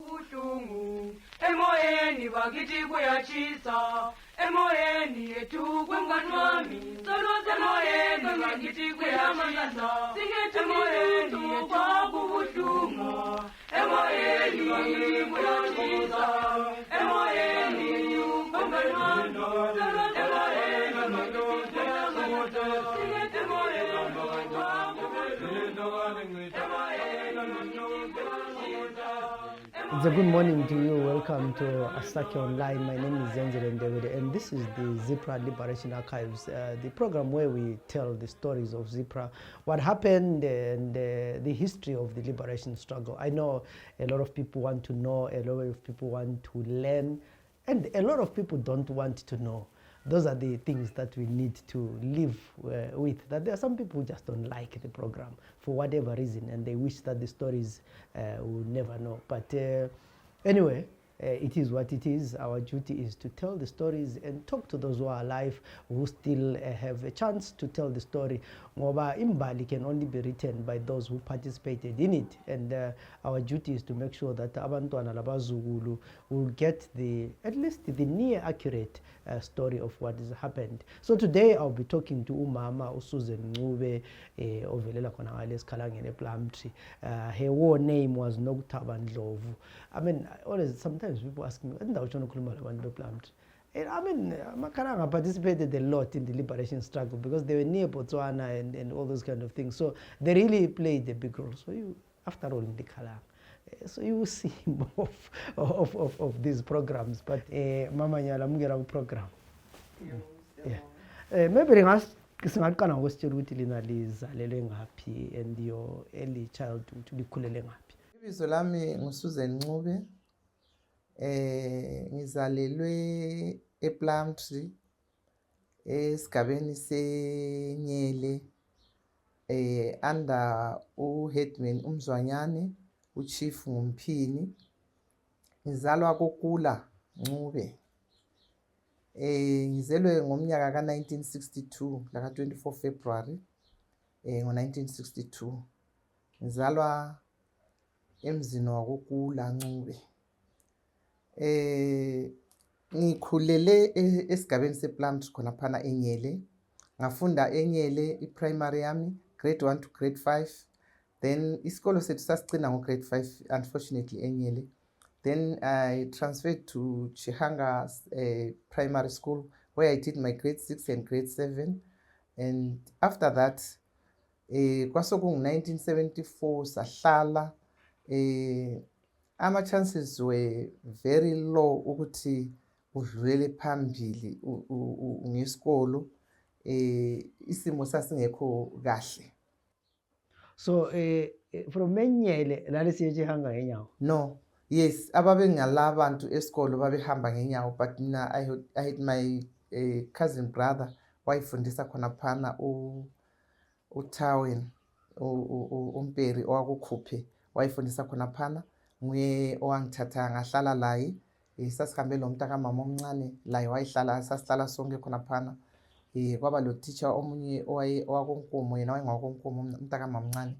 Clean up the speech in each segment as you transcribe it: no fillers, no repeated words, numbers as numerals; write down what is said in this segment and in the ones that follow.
kubuhlungu emoyeni bakithi kuyatshisa emoyeni yethu kwengani wami soloze emoyeni bakithi kuyatshisa emoyeni yethu kubuhlungu emoyeni bakithi kuyatshisa emoyeni yethu kwengani wami soloze emoyeni bakithi It's a good morning to you. Welcome to Asake Online. My name is Zenzele Ndebede, and this is the Zipra Liberation Archives, the program where we tell the stories of Zipra, what happened, and the history of the liberation struggle. I know a lot of people want to know, a lot of people want to learn, and a lot of people don't want to know. Those are the things that we need to live with. That there are some people who just don't like the program for whatever reason, and they wish that the stories will never know. But anyway, it is what it is. Our duty is to tell the stories and talk to those who are alive, who still have a chance to tell the story. Ngoba imbali can only be written by those who participated in it, and our duty is to make sure that abantwana labazukulu will get at least the near accurate story of what has happened. So today I'll be talking to umama uSusan Ncube ovelela khona ngale esikhalangeni ePlumtree. Her war name was Nokuthaba Ndlovu. I mean, always sometimes people ask me, "Ndawutsho ukukhuluma labantu bePlumtree?" I mean, Makaranga participated a lot in the liberation struggle because they were near Botswana and all those kind of things. So they really played a big role. So you, after all, in the Kalang. So you will see more of these programs. But Mama Nyala Mugera program. Yeah. Maybe singaqala ngositshela ukuthi lina lizalelwe ngaphi and your early childhood likhulele ngaphi. Ibizo lami nguSusan Ncube. Ngizalelwe ePlumtree esigabeni seNyele under uHeadman uMzwanyane, uChief nguMphini. Ngizalwa koKula Ncube. Ngizelwe ngomnyaka ka1962 la ka24 February ngo1962. Ngizalwa emzini wakoKula Ncube. Ngikhulele esigabeni sePlumtree khona phana eNyele. Ngafunda eNyele iPrimary yami grade 1 to grade 5. Then isikolo sethu sasicina ngograde 5 unfortunately eNyele. Then I transferred to Chihanga Primary School where I did my grade 6 and grade 7. And after that kwasokungu 1974 sahlala. Ama chances were very low ukuthi udlulele phambili ngesikolo. Isimo sasingekho kahle. So from eNyele lale siye Chihanga ngenyawo? No. Yes, ababe ngalabantu esikolo babehamba ngenyawo, but mina I had my cousin brother wayefundisa khona phana uTawen uMperi owakukhuphe wayefundisa khona phana. Nguye owangithatha ngahlala laye. Sasihambe lo mntaka mama omncane laye wayihlala sasihlala sonke khona phana. Kwaba lo teacher omunye owakonkomo yena wayengakonkomo umntaka mama omncane.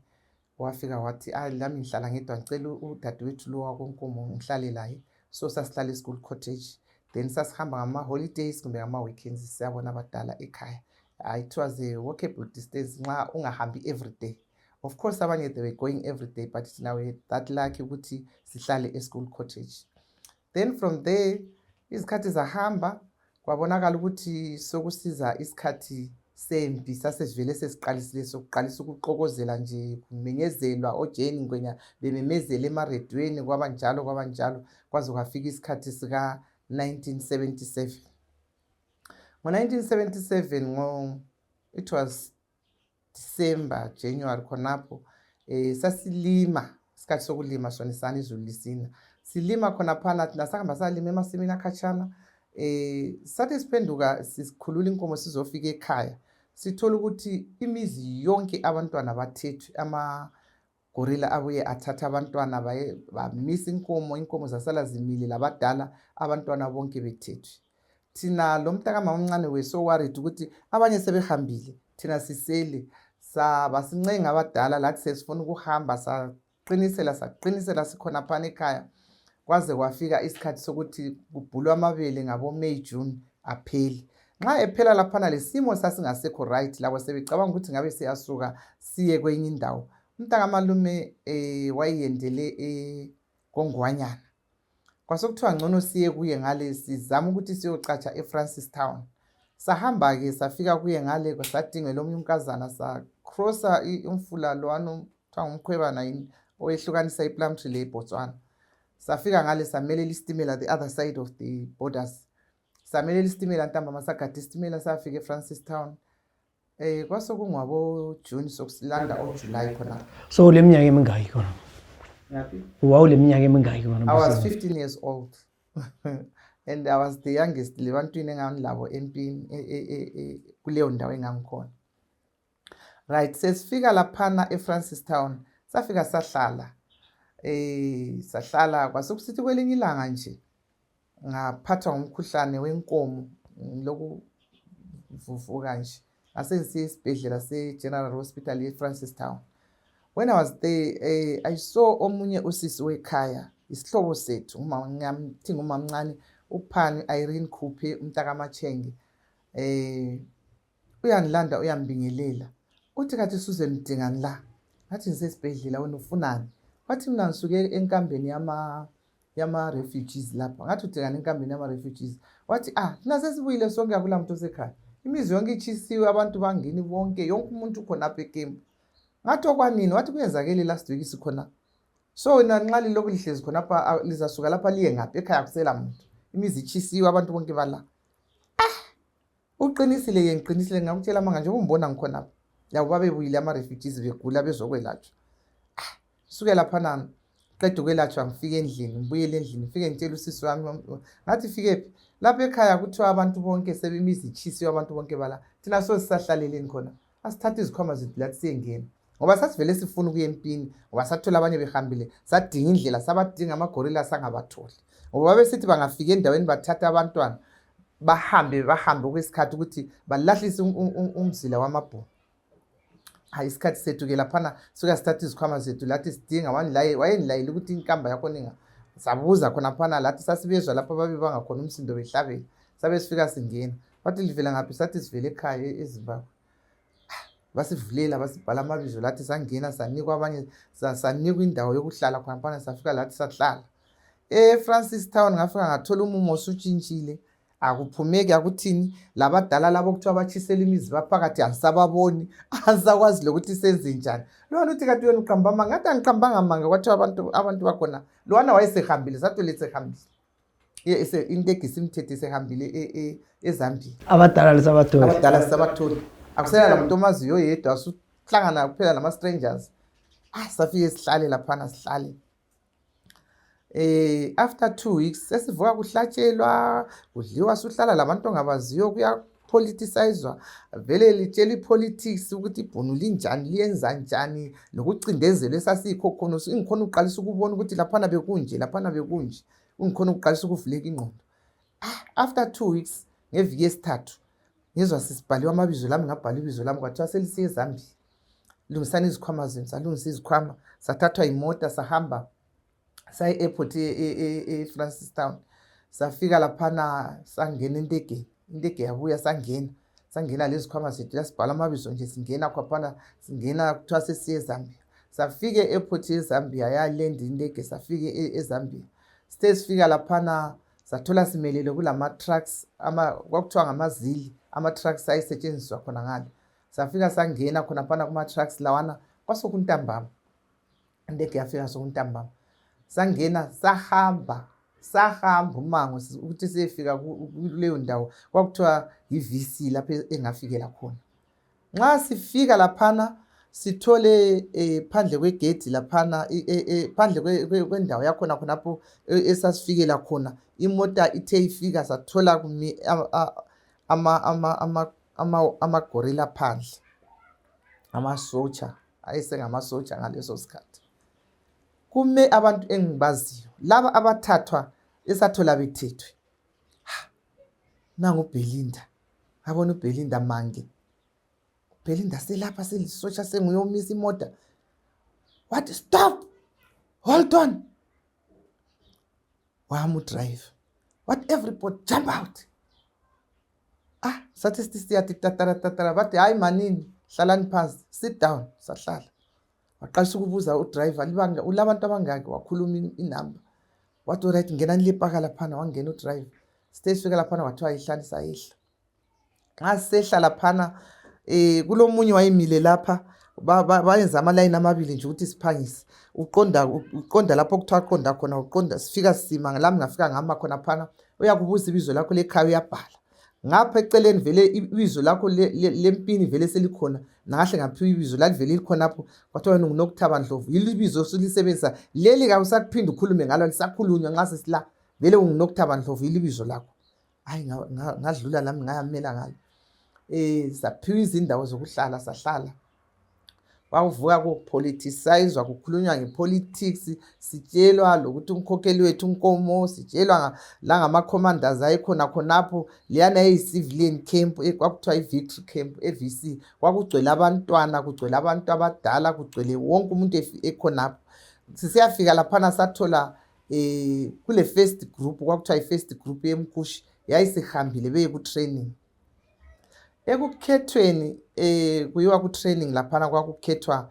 Wafika wathi lami ngihlala ngedwa ngicela udadewethu lo wakonkomo ngihlale laye. So sasihlala eSchool Cottage. Then sasihamba ngama holidays kumbe ngama weekends siyabona abadala ekhaya. It was a walkable distance nxa ungahambi every day. Of course abanye they were going every day, but now we that lucky ukuthi sihlale eSchool Cottage. Then from there izikhathi zahamba kwabonakala ukuthi sokusiza isikhathi sempi sasesivele sesiqalisile sokuqalisa ukuxokozela nje kumenyezelwa oJane Ngwenya bememezela emaredweni kwabanjalo kwaze kwafika isikhathi sika 1977. Ngo1977 it was December, January khonapho sasilima isikhathi sokulima sona isana izulu lisina. Silima khona phana thina sahamba salima emasimini akhatshana. Sathi siphenduka sisikhulula inkomo sizofika ekhaya. Sithola ukuthi imizi yonke abantwana bathethwe, ama gorilla abuye athatha abantwana bamisa inkomo zasala zimile labadala abantwana bonke bethethwe. Thina lo mntaka mama omncane we so worried ukuthi abanye sebehambile thina sisele basincenga abadala la kusesifuna ukuhamba saqinisela sikhona phana ekhaya. kwaze kwafika isikhathi sokuthi kubhulwa amabele ngabo May June apheli. Nxa ephela laphana lesimo sasingasekho right labo sebecabanga ukuthi ngabe siyasuka siye kwenye indawo. Umntaka malume wayendele eGongwanyana. Kwasokuthiwa ngcono siye kuye ngale sizama ukuthi siyocatsha eFrancistown. Sahamba ke safika kuye ngale kwasadingela omunye unkazana sa crosser umfula lwana kuthiwa ngumkhwebana yini oyehlukanisa iPlumtree leBotswana. Safika ngale samelela istimela the other side of the borders. Samelela istimela ntambama sagada istimela safika eFrancistown. Kwasokungwabo June sokusilanda oJuly khona. So leminyaka emingaki khona? Ngaphi? Wawuleminyaka emingaki khona? I was 15 years old. And I was the youngest lebantwini engangilabo empini kuleyo ndawo engangikhona. Right, sesifika laphana eFrancistown, safika sahlala. Sahlala kwasekusithi kwelinye ilanga nje ngaphathwa ngumkhuhlane wenkomo lokuvuvuka nje. Asengisiye esibhedlela se-General Hospital eFrancistown. When I was there, I saw omunye usisi wekhaya, isihlobo sethu, ngiyamthinga umamncane, uPhani Irene Khuphe, umntaka Machenge. Uyangilanda uyambingelela. Uthi kathi Suzemdingani la. Ngathi ngisesibhedlela wena ufunani? Wathi mina ngisuke enkambeni yama refugees lapha. Ngathi udingana enkambeni yama refugees. Wathi thina sesibuyile sonke akula muntu osekhaya. Imizi yonke ichisiwe abantu bangini bonke yonke umuntu khona apha eKempu. Ngathi okwanini wathi kuyenzakele last week sikhona. So nxa liloku lihlezi khona apha lizasuka lapha liye ngaphi ekhaya kusela muntu. Imizi ichisiwe abantu bonke bala. Uqinisile ngiqinisile ngakutshela manga nje umbona ngikhona apha. Yabo babebuyile ama refugees begula bezokwelatshwa. Suke lapha nami qeda ukwelatshwa ngifike endlini ngibuyele endlini ngifike ngitshela usisi wami ngathi fike phi lapha ekhaya kuthiwa abantu bonke sebemizi ichisiwe abantu bonke bala thina so sisahlaleleni khona asithatha izikhwama zethu lathi siyengena ngoba sasivele sifuna ukuya empini ngoba sathola abanye behambile sadinga indlela sabadinga amagorilla sangabatholi ngoba besithi bangafika endaweni bathatha abantwana bahambe kwesikhathi ukuthi balahlise umzila wamabhunu. Isikhathi sethu ke laphana suka start izikhwama zethu lathi sidinga wayengilayile ukuthi inkamba yakho ninga sabuza khona phana lathi sasibezwa lapha babe bangakhona umsindo behlabela sabe sifika singena bathi livela ngaphi sathi sivele ekhaya eZimbabwe. Basivulela basibhala amabizo lathi sangena sanikwa abanye sanikwa indawo yokuhlala khona phana safika lathi sahlala eFrancistown. Ngafika ngathola umumo osutshintshile akuphumeki akuthini labadala labo kuthiwa bachisela imizi baphakathi asababoni asakwazi lokuthi senze njani. Lona uthi kathi wena uqamba manga ngathi angiqambanga manga kwathiwa abantu bakhona lona wayesehambile sathi lesehambile integisi imithetho isehambile eZambia. Abadala sabatholi akusela lamuntu omaziyo yedwa asuhlangana kuphela nama strangers. Safike sihlale laphana sihlale. After 2 weeks sesivuka kuhlatshelwa kudliwa suhlala labantu ongabaziyo kuya politicizwa vele litshela ipolitics ukuthi ibhunu linjani liyenza njani nokucindezelwa esasikho khona ingikhona uqalisa ukubona ukuthi laphana bekunje ungikhona uqalisa ukuvuleka ingqondo. After 2 weeks ngeviki yesithathu ngizwa sisibhaliwe amabizo lami ngabhala ibizo lami kwathiwa selisiye eZambia. Lungisani izikhwama zenu salungisa izikhwama sathathwa imota sahamba sayi airport eFrancistown. Safika laphana sangena intege yabuya sangena lezi khwama zethu yasibhala amabizo nje singena kwaphana singena kuthiwa sesiye eZambia. Safike airport eZambia yaland intege safike eZambia. Sifika laphana sathola simelele kulama trucks kwakuthiwa ngamazili ama trucks ayisetshenziswa khona ngale. Safika sangena khona phana kuma trucks lawana kwasokuntambama intege yafika sokuntambama. Sangena sahamba umango ukuthi siyefika kuleyo ndawo kwakuthiwa yiVC lapha engafikela khona. Nxa sifika laphana sithole phandle kwegate laphana phandle kwendawo yakhona khonapho esasifikela khona imota ithe ifika sathola amagorilla phandle amasotsha ayesengamasotsha ngaleso sikhathi. Kume abantu engibaziyo laba abathathwa esathola bethethwe. Nangu Belinda abona uBelinda mange Belinda selapha selisotsha senguyomisa imoto. What? Stop, hold on. wami udrive. What everybody jump out. Sathi siyathi tatara bathi hayi manini hlalani phansi, sit down, sahlala. Waqalisa ukubuza udriver libanga ulabantu abangaki, wakhuluma inamba. Wathi alright ngenani lepaka laphana, wangena udriver. Stage fika laphana wathiwa ihlali sayihla. Xa sehla laphana kulomunye wayemile lapha bayenza ama-line amabili nje ukuthi siphangise. Uqonda lapho kuthiwa qonda khona, uqonda sifika sima ngalami ngafika ngama khona phana. Uyakubuza ibizo lakho lekhaya uyabhala. Ngapha eceleni vele ibizo lakho lempini vele selikhona, nangahle ngaphiwa ibizo lakuvele likhona lapho. Kwathiwa wena nguNokuthaba Ndlovu, yilo ibizo osulisebenzisa leli ka usakuphinde ukhulume ngalo lisakhulunywa nxa sesila vele unguNokuthaba Ndlovu, yilo ibizo lakho. Hayi ngadlula nami ngayamela ngalo. Saphiwa izindawo zokuhlala sahlala. Kwakuvuka kupoliticizwa, kukhulunywa ngepolitics, sitshelwa lokuthi umkhokheli wethu uNkomo, sitshelwa la ngama-commanders ayekhona khonapho, liyana eyi-civilian camp kwakuthiwa i-Victory Camp e-VC. Kwakugcwele abantwana, kugcwele abantu abadala, kugcwele wonke umuntu ekhonapho. Sisiyafika laphana sathola kule first group, kwakuthiwa i-first group yemkushi yayisihambile beye ku-training. Ekukhethweni kuyiwa ku-training laphana kwakukhethwa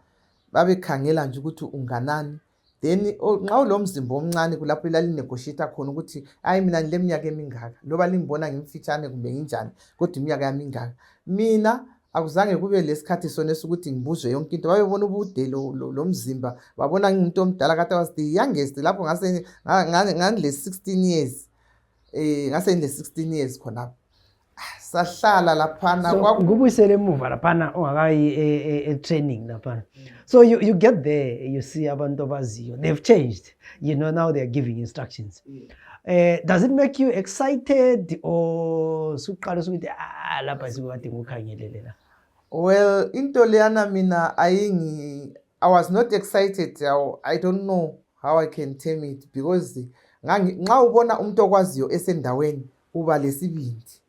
babekhangela nje ukuthi unganani. Then nxa ulomzimba omncane kulapho ilalinegotiate khona ukuthi hayi mina ngileminyaka emingaka, loba lingibona ngimfitshane kumbe nginjani kodwa iminyaka yami ingaka. Mina akuzange kube lesikhathi sona ukuthi ngibuzwe yonke into. Babebona ubude lo mzimba, babona ngingumuntu omdala, kade was the youngest lapho ngase ngale 16 years. Ngase ngile 16 years khonapho. Sahlala laphana ngubuyisele emuva laphana ongakayi training laphana. So you get there, you see abantu abaziyo, they've changed, you know, now they're giving instructions. Does it make you excited or suqala ukuthi lapha sikade ngikhangelele la? Well, into leyana mina I was not excited. I don't know how I can term it, because nxa ubona umuntu okwaziyo esendaweni uba lesibindi.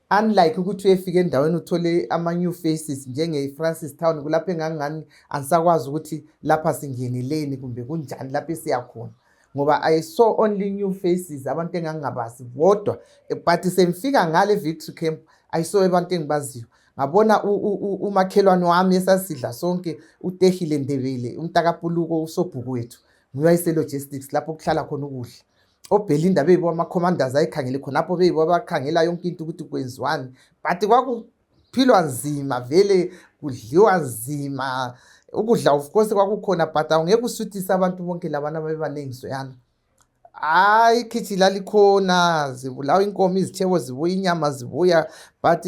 Unlike ukuthi uyefika endaweni uthole ama-new faces njenge-Francis Town, kulapho engangani ansakwazi ukuthi lapha singeneleni kumbe kunjani lapho esiyakhona, ngoba I saw only new faces, abantu engangabazi bodwa. But semfika ngale Victory Camp I saw abantu engibaziyo. Ngabona umakhelwane wami esasidla sonke uTehile Ndebele, umntakapuluko usobhuku wethu, nguyayise logistics lapho kuhlala khona ukudla. Obelinda beyibo ama-commanders ayikhangele khonapho, beyibo abakhangela yonke into ukuthi kwenziwani. But kwakuphilwa nzima vele, kudliwa nzima. Ukudla of course kwakukhona, but awungeke usuthise abantu bonke labana babebanengi soyana. Hayi kitchen lalikhona, zibulawa inkomo, izithebo zibuya, inyama zibuya, but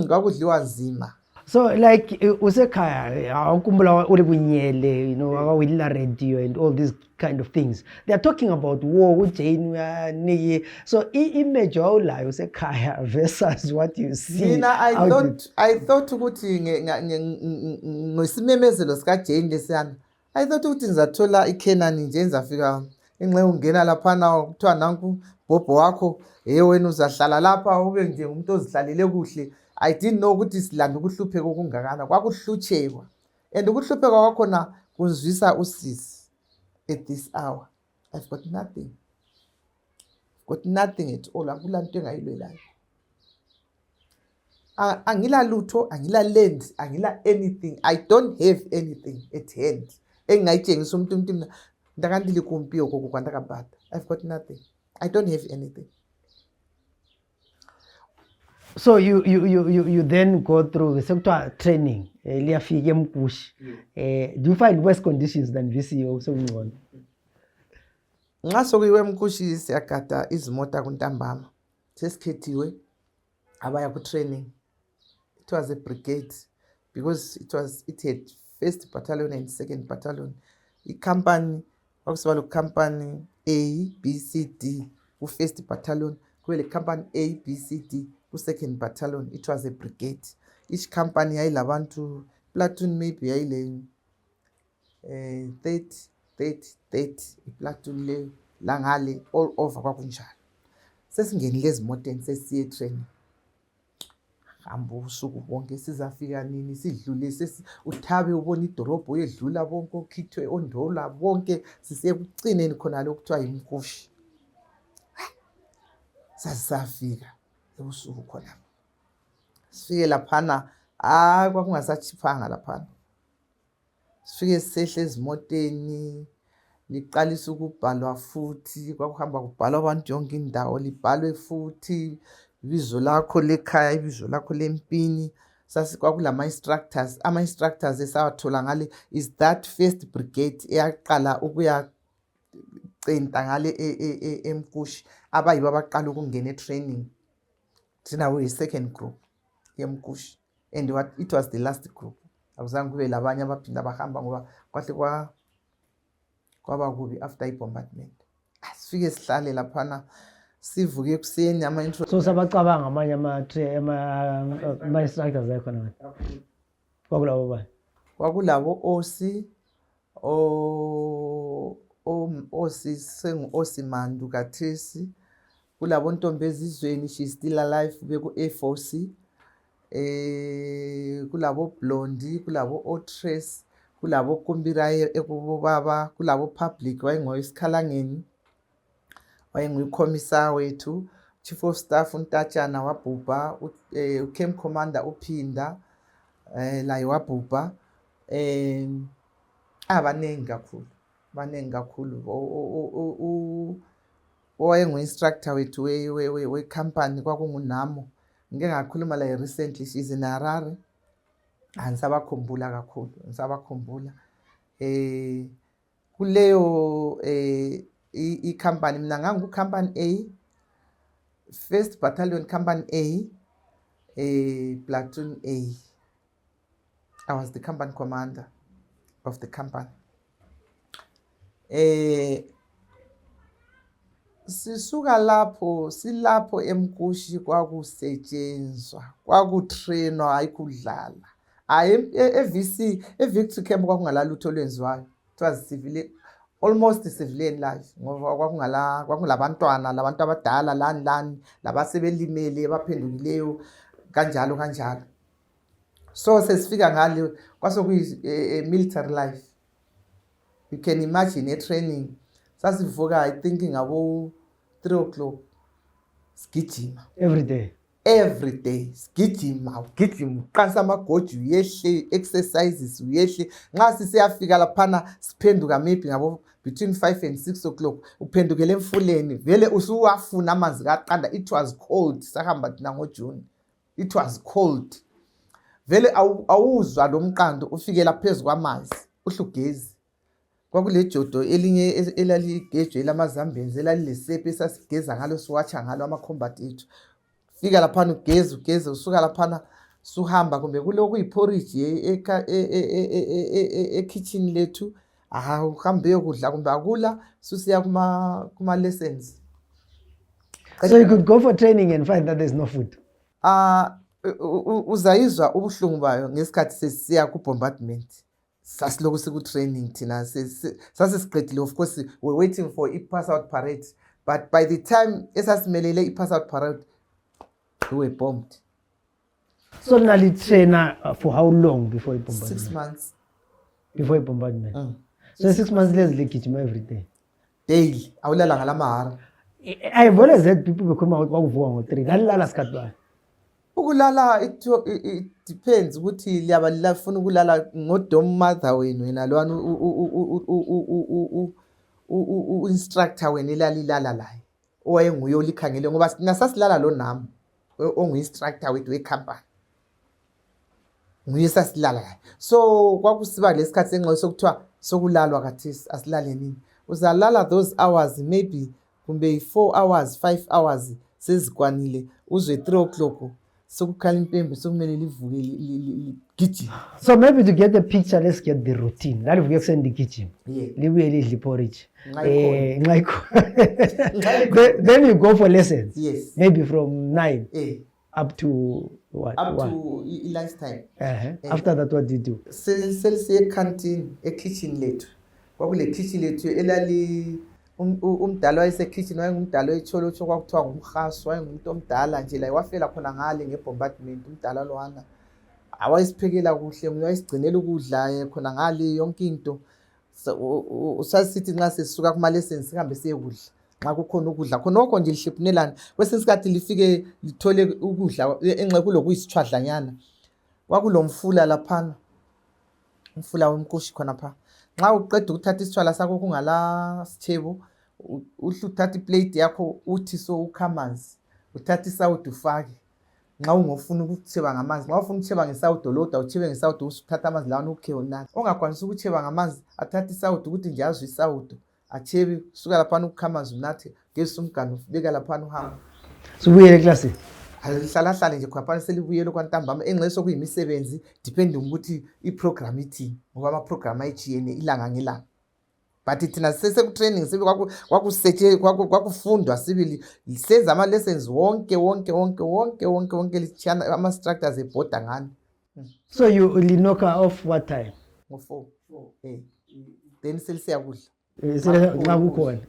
kwakudliwa nzima. So like usekhaya awukhumbula uri kunyele, you know, akawilila radio and all these kind of things. They are talking about war, uJane uyaniki. So image awulayo usekhaya versus what you see. Mina I thought ukuthi ngosimemezelo sika Jane lesiyana, I thought ukuthi ngizathola iKenani nje ngizafika enxe ungena laphana kuthiwa nanku bhobho wakho, wena uzahlala lapha ube nje umuntu ozihlalele kuhle. I didn't know ukuthi silanda ukuhlupheka okungakana, kwakuhluthekwa. And ukuhlupheka kwakhona kunzwisa usisi. At this hour I've got nothing. Got nothing at all. Akula nto engayilwelayo. Angila lutho, angila land, angila anything. I don't have anything at hand. Engayitshengisa umuntu ndakandile kumpiyo kokukwanto kabata. I've got nothing. I don't have anything. So you then go through the training, liyafika eMkushi. Do you find worse conditions than VCO sokungcono? Nxa sokuyiwe eMkushi siyagada izimota kuntambama. Sesikhethiwe abaya ku training. It was a brigade because it had 1st battalion and 2nd battalion. Company kwakusiba lo company A, B, C, D ku 1st battalion, kule company A, B, C, D ku 2nd battalion. It was a brigade. Each company yayilabantu, platoon maybe yayile 30 platoon le langale all over kwakunjalo. Sesingenile ezimoteni sesiye training. Hamba usuku bonke sizafika nini sidlule uthabe ubona idorobho uyedlula bonke okhithwe ondola bonke sisekucineni khona lokuthiwa yiMkushi. sasafika ebusuku khona sifike laphana kwakungasachiphanga laphana sifike sisehle ezimoteni liqalisa ukubhalwa futhi kwakuhamba kubhalwa abantu yonke indawo libhalwe futhi ibizo lakho lekhaya ibizo lakho lempini kwakulama instructors ama-instructors esawathola ngale is that first brigade eyaqala ukuya centa ngale eMkushi abayibo abaqala ukungena etraining thina we second group yeMkushi and it was the last group akuzange kube labanye abaphinda bahamba ngoba kwahle kwaba kubi after i-bombardment sifike sihlale laphana sivuke ekuseni ama-intro So sabacabanga amanye ama-instructors akhona kwakulabo bani? kwakulabo osi sengu-osi Mandu kathesi kulabo ntombi ezizweni she's still alive beku-Air Force kulabo Blondi kulabo Otres kulabo Kumbira ekubaba kulabo Public wayengoyisikhalangeni wayenguyikhomisa wethu Chief of Staff uNtatshana wabhubha uCamp Commander uPhinda la wabhubha abaningi kakhulu owayengu-instructor wethu we-company kwakungunamo ngike ngakhuluma la recently she's in Harare angisabakhumbula kakhulu kuleyo i-company mina ngangu-company A first battalion company A platoon A I was the company commander of the company sisuka lapho silapho eMkushi kwakusetshenzwa kwakutrainwa hayi kudlala e-VC e-Victory Camp kwakungalalutho olwenziwayo it was almost civilian life ngoba kwakungalabantwana labantu abadala lani labasebelimele abaphendukileyo kanjalo so sesifika ngale kwasokuyi military life you can imagine a-training sasivuka I think ngabo 3 o'clock sigijima every day sigijima uqansa amagoji uyehle exercises uyehle nxa sisiyafika laphana siphenduka maybe ngabo between 5 and 6 o'clock uphendukele emfuleni vele usuwafuna amanzi kaqanda it was cold sahamba thina ngoJune it was cold vele awuzwa lo mqando ufikela phezulu kwamanzi uhlugezi kwakule jodo elinye elaligejwe lamazambenzi elalilesepe esasigeza ngalo siwatsha ngalo ama-combat ethu fika laphana ugeze usuka laphana suhamba kumbe kuloku yiporridge ekitchen lethu uhambe yokudla kumbe akula susiya kuma lessons. So you could go for training and find that there's no food. Uzayizwa ubuhlungu bayo ngesikhathi sesiya ku bombardment sasiloku siku training thina sasesiqedile of course we're waiting for i-pass out parade but by the time esasimelele i-pass out parade we were bombed. So nali trainer for how long before bombardment? 6 months before bombardment. So 6 months lezi ligijima every day daily awulala ngalamahara. I've always heard people bekhuluma kwakuvuka ngo-3 nalilala sikhathi bani? Ukulala it depends ukuthi liyafuna ukulala ngodom mother wenu wena lwana u-instructor wena elalilala laye owayenguye olikhangele ngoba sina sasilala lo nami ongu-instructor wethu we-company nguye sasilala laye so kwakusiba lesikhathi senxele sokuthiwa sokulalwa kathesi asilale nini uzalala those hours maybe kumbe 4 hours 5 hours sezikwanile uzwe 3 o'clock sokukhala impembe sokumele livuke ligijima. So maybe to get the picture, let's get the routine. Nalivuke ekuseni ligijima libuye lidle porridge then you go for lessons. Yes. Maybe from 9 up to what? Up to lunchtime. After that what do you do? Selisiye canteen kitchen lethu kwakule kitchen lethu elali umdala wayesekitchen wayengumdala wecholo kwakuthiwa ngumhaso wayengumuntu omdala nje la wafela khona ngale ngebombardment umdala lowana awayisiphekela kuhle wayesigcinela ukudla khona ngale yonke into usasithi nxa sisuka kuma lessons sihambe siye kudla Xa kukhona ukudla khonokho nje lihlephunelane kwesinye isikhathi lifike lithole ukudla enxe kulokuyisithwadlanyana kwakulomfula laphana umfula womkushi khona pha nxa uqeda ukuthatha isithwala sakho kungala sithebo uhle uthatha iplate yakho uthi so ukha amanzi uthatha isawudo ufake nxa ungofuna ukutheba ngamanzi nxa ufuna ukutheba ngesawudo loda uthebe ngesawudo usuthatha amanzi lawana ukhe unatha ongakwanisa ukutheba ngamanzi athatha isawudo ukuthi nje azwe isawudo athebe suka laphana ukukha amanzi unathe ngesi umganu ubeka laphana uhamba Sibuyele eklasini. alihlalahlale nje khona selibuyele kwantambama enxe sokuyimisebenzi depending ukuthi iprogram ithini ngoba amaprogram ayijiyene ilanga ngelanga but thina sesekutraining sibe kwakusetshe kwakufundwa sibili senza ama-lessons wonke lichiyana ama-structures ebhoda ngani So you linoka off what time? ngo-4 then selisiyakudla Xa kukhona.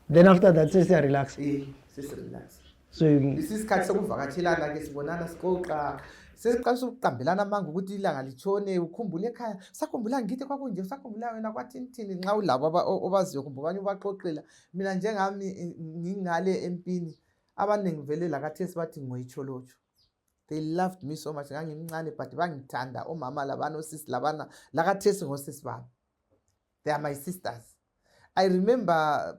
Then after that sesiyarelax. sesirelax So isikhathi sokuvakatshelana-ke sibonana sixoxa sesiqalisa ukuqambelana amanga ukuthi ilanga litshone ukhumbule ekhaya sakhumbula ngithi kwakunje sakhumbula wena kwathini nxa ulabo obaziyo kumbe abanye ubaxoxela mina njengami ngingale empini abaningi vele lakathesi bathi ngoyitsholotsho they loved me so much ngangimncane but bangithanda omama labana osisi labana lakathesi ngosisi bami they are my sisters. I remember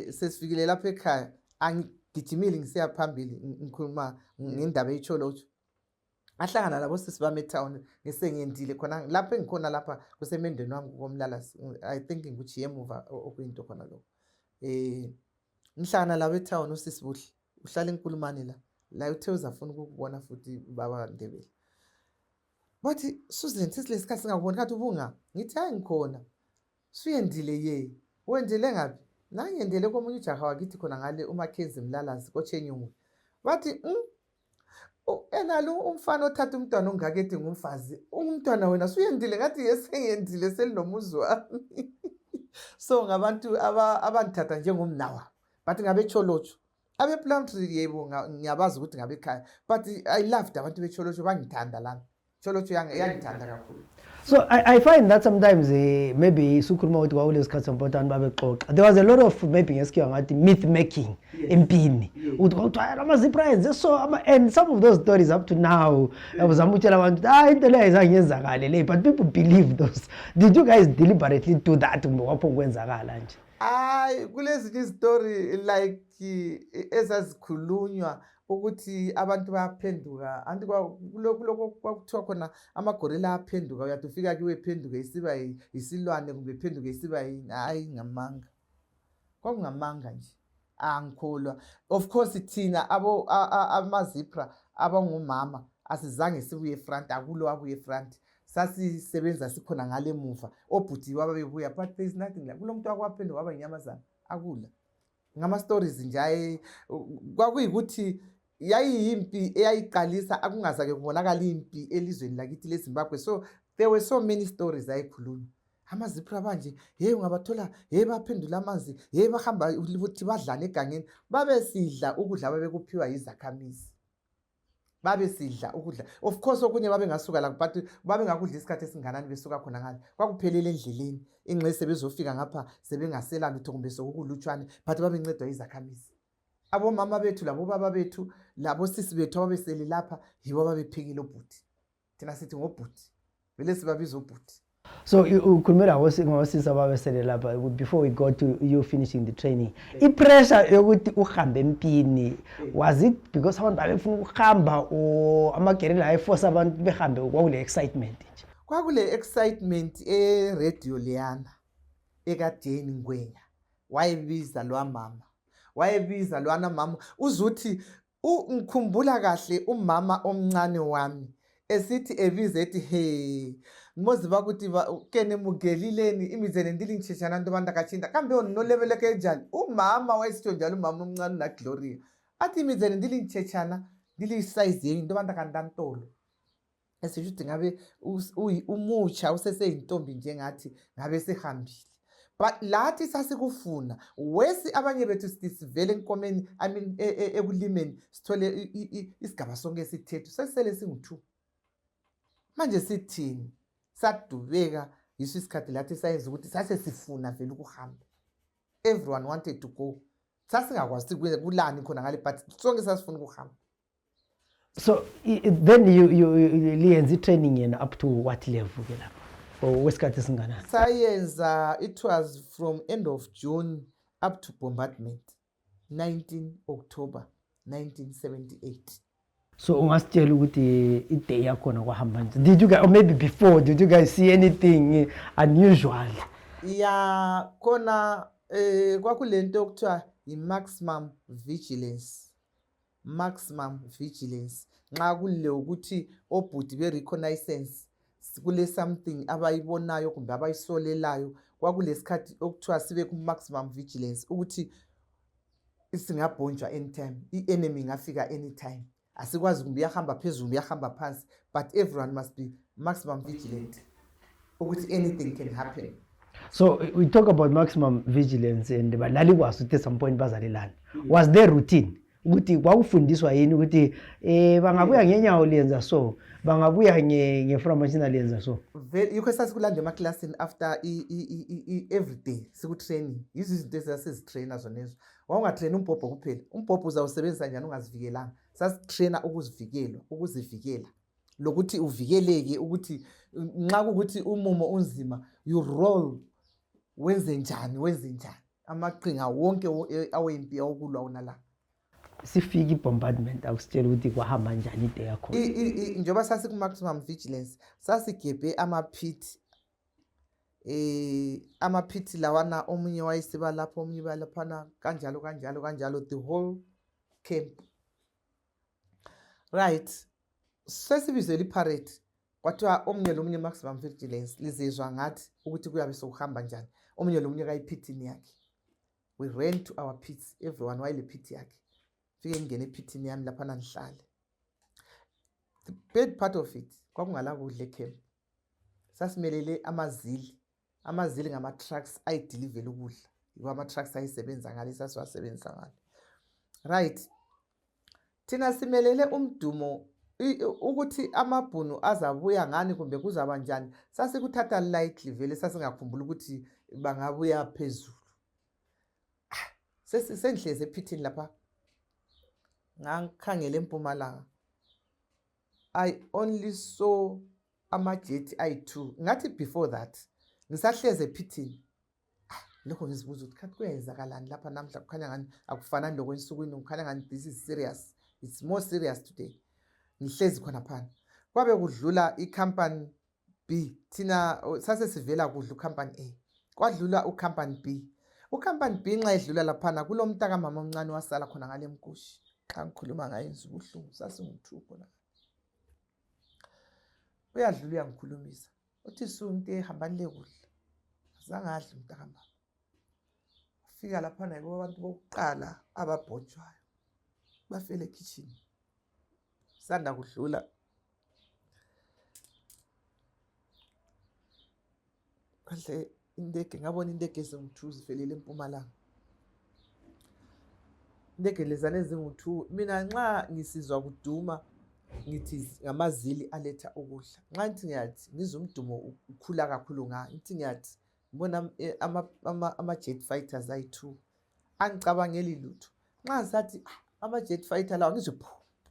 sesifikile lapha ekhaya angigijimile ngisiya phambili ngikhuluma ngendaba eyitsholotsho ahlangana labo sisi bami etown ngisengiyendile khona lapha engikhona lapha kusemendweni wami komlala I think ngikuthi yemuva okuyinto khona lokho ngihlangana labo etown usisi buhle uhlala enkulumane la uthe uzafuna ukubona futhi baba Ndebele bathi Susan sesilesikhathi singakuboni kathi ubunga ngithi hayi ngikhona suyendile ye wendele ngapi nangiyendele komunye ujaha wakithi khona ngale uMakhenzi Mlalazi koChenyungu bathi enalo umfana othatha umntwana ongakethi ngumfazi umntwana wena suyendile ngathi yesengiyendile selinomuzi wami so ngabantu abanthatha njengomnawa but ngabetsholotsho abePlumtree yebo ngiyabazi ukuthi ngabekhaya but I loved abantu betsholotsho bangithanda lami tsholotsho yangithanda kakhulu. So I find that sometimes maybe sukhuluma ukuthi kwawulesikhathi sompotana babexoxa. There was a lot of maybe ngesikhiwa ngathi myth making empini. Uthi kwathiwa ama-zebra enze so and some of those stories up to now uzama ukutshela abantu into leyo ayizangiyenzakale le but people believe those. Did you guys deliberately do that kumbe kwapho kwenzakala nje? Kulezinye izitori like ezazikhulunywa ukuthi abantu bayaphenduka anti kuloko kwakuthiwa khona amagorilla aphenduka uyathi ufika kiwe phenduke isiba isilwane kumbe phenduke isiba hayi ngamanga kwakungamanga nje angikholwa of course thina amazipra abangumama asizange sibuye front akulo abuye front sasisebenza sikhona ngale muva obhuti wababebuya but there is nothing like kulomuntu wakwaphenduka waba inyamazana akula ngama stories nje kwakuyikuthi yayiyimpi eyayiqalisa akungazake kubonakala impi elizweni lakithi leZimbabwe so there were so many stories ayikhulunywa amazipra manje ungabathola baphendula amanzi bahamba ukuthi badlana egangeni babesidla ukudla babekuphiwa izakhamizi babesidla ukudla of course okunye babengasuka la but babengakudla isikhathi esinganani besuka khona ngale kwakuphelele endleleni inxe sebezofika ngapha sebengasela lutho kumbe sokulutshwane but babencedwa izakhamizi abomama bethu labo baba bethu labo sisi bethu ababesele lapha yibo ababephikile obhuti thina sithi ngobhuti vele sibabiza obhuti. So ukhulumela ngosisi ababesele lapha before we go to you finishing the training ipressure yokuthi uhambe empini was it because abantu babefuna ukuhamba or amagerilla ayiforce abantu behambe kwakule excitement nje? Kwakule excitement radio leyana ekadeni Ngwenya wayebiza lwana mama uzuthi ngikhumbula kahle umama omncane wami esithi ebiza ethi mozi bakuthi kene mugelileni imizene ndili ngisheshana nto banda kachinda kambe onolebeleke njani umama wayesitho njalo umama omncane na Gloria athi imizene ndili ngisheshana ndili size yini nto banda kandantolo esishuthi ngabe umutsha useseyintombi njengathi ngabe sehambile but lathi sasikufuna wesi abanye bethu sivele enkomeni I mean ekulimeni sithole isigaba sonke sithethu sesele singu2 manje sithini sadubeka yiso isikhathi lathi sayenza ukuthi sase sifuna vele ukuhamba everyone wanted to go sasingakwazi ukuthi kulani khona ngale but sonke sasifuna ukuhamba. So then you liyenza training yena up to what level ke lapho? Or wesikhathi singanani? Sayenza, it was from end of June up to bombardment 19 October 1978. So ungasitshela ukuthi iday yakhona kwahamba nje. Did you guys, or maybe before, did you guys see anything unusual? Yeah, khona kwakulento okuthiwa i-maximum vigilance. Maximum vigilance. Nxa kule ukuthi obhuti be-reconnaissance kule something abayibonayo kumbe abayisolelayo, kwakulesikhathi okuthiwa sibe ku-maximum vigilance ukuthi singabhonjwa anytime, i-enemy ingafika anytime. Asikwazi kumbe iyahamba phezulu iyahamba phansi, but everyone must be maximum vigilant ukuthi anything can happen. So we talk about maximum vigilance and balali kwazi ukuthi at some point bazalelana. Was there routine? Ukuthi kwakufundiswa yini ukuthi bangabuya ngenyawo liyenza so, bangabuya ngeframachina liyenza so? Yikho sasikulanda emaklasini after every day siku-training. Yizo izinto esasizitraina zonezo. Wawungatraini umbhobho kuphela, umbhobho uzawusebenzisa njani ungazivikelanga. Sasitraina ukuzivikela lokuthi uvikeleke, ukuthi nxa kukuthi umumo unzima you roll, wenze njani, amaqhinga wonke awempi awukulwa unala. Sifika i-bombardment akusitshela ukuthi kwahamba njani iday yakhona. Njengoba sasiku-maximum vigilance sasigebhe amaphithi lawana, omunye wayesiba lapho omunye balaphana kanjalo the whole camp. Right, sesibizela iparade kwathiwa omunye lomunye maximum vigilance lizizwa ngathi ukuthi kuyabe sokuhamba njani, omunye lomunye kayiphithini yakhe. We ran to our pits, everyone wayele pit yakhe. Fike ngene ephithini yami laphana ngihlale. The bad part of it kwakungala kudla ecamp. Sasimelele amazili ngama-trucks ayidilivele ukudla. Yiko ama-trucks ayisebenza ngale sasiwasebenzisa ngale. Right, thina simelele umdumo ukuthi amabhunu azabuya ngani kumbe kuzaba njani. Sasikuthatha lightly vele, sasingakhumbula ukuthi bangabuya phezulu. Sengihlezi ephithini lapha ngikhangele eMpumalanga, I only saw amajethi ayi-2. Ngathi before that ngisahleze ephithini lokho ngizibuza ukuthi kanti kuyenzakalani lapha namhla, kukhanya ngani akufanani lokwensukwini, kukhanya ngani this is serious, it's more serious today. Ngihlezi khona phana kwabe kudlula i-company B, thina sasesivela kudla u-company A, kwadlula u-company B. U-company B nxa edlula laphana kulomntaka mama omncane wasala khona ngale mkushi. Xa ngikhuluma ngaye ubuhlungu, sasingu-2 khona. Uyadlula uyangikhulumisa uthi Sunte hambani le kudla. Azange adle umntaka mama. Ufika laphana yibo abantu bokuqala ababhotshwayo bafele kitchen. Sanda kudlula kahle indege, ngabona indege ezingu-2 zifelele eMpumalanga. Indege lezane ezingu-2, mina nxa ngisizwa kuduma ngithi ngamazili aletha ukudla. Nxa ngithi ngiyathi ngizwa umdumo ukhula kakhulu ngayo, ngithi ngiyathi ngibona ama-jet fighters ayi-2, angicabangeli lutho. Nxa sathi ama-jet fighter lawa ngizwe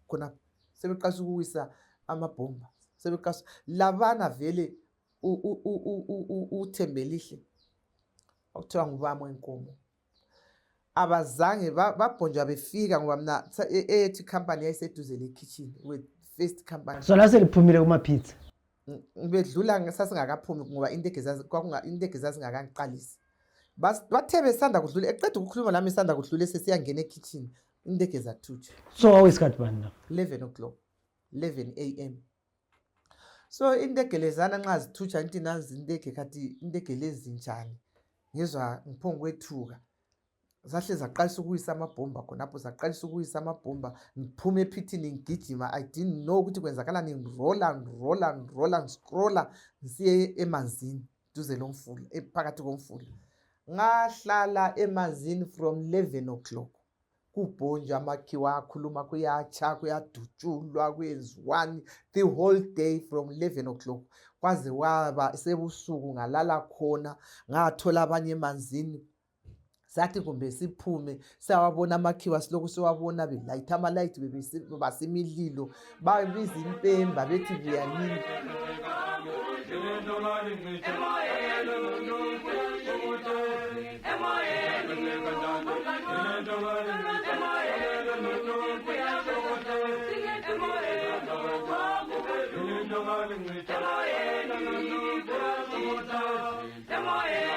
khona sebeqasa ukuwisa amabhomba, sebeqasa labana vele uThembelihle okuthiwa ngubaba wenkomo abazange babhonjwa befika ngoba mina ethi company yayiseduze le kitchen with first company. So la seliphumile kuma-pizza. Bedlula sasingakaphumi ngoba indege zazingakaqalisi. Bathe besanda kudlula, eqeda ukukhuluma nami esanda kudlula sesiyangena ekitchen, indege zathutsha. So wawesikhathi bani la? 11 o'clock, 11 a.m. So indege lezana nxa zithutsha ngithi nazi indege kathi indege lezi njani. Ngizwa ngiphongo kwethuka. Zahle zaqalisa ukuwisa amabhomba khonapho, zaqalisa ukuwisa amabhomba. Ngiphume ephithini ngigijima, I didn't know ukuthi kwenzakalani, ngirola ngiscrolla ngisiye emanzini duze lomfula, ephakathi komfula. Ngahlala emanzini from 11 o'clock. Kubhonjwa amakhiwa akhuluma, kuyatsha, kuyadutshulwa, kuyenziwani the whole day from 11 o'clock kwaze waba sebusuku. Ngalala khona, ngathola abanye emanzini sathi kumbe siphume sawabona amakhiwa siloku siwabona belayitha amalayithi basimidlilo babiza impemba bethi buyanini. Emoyeni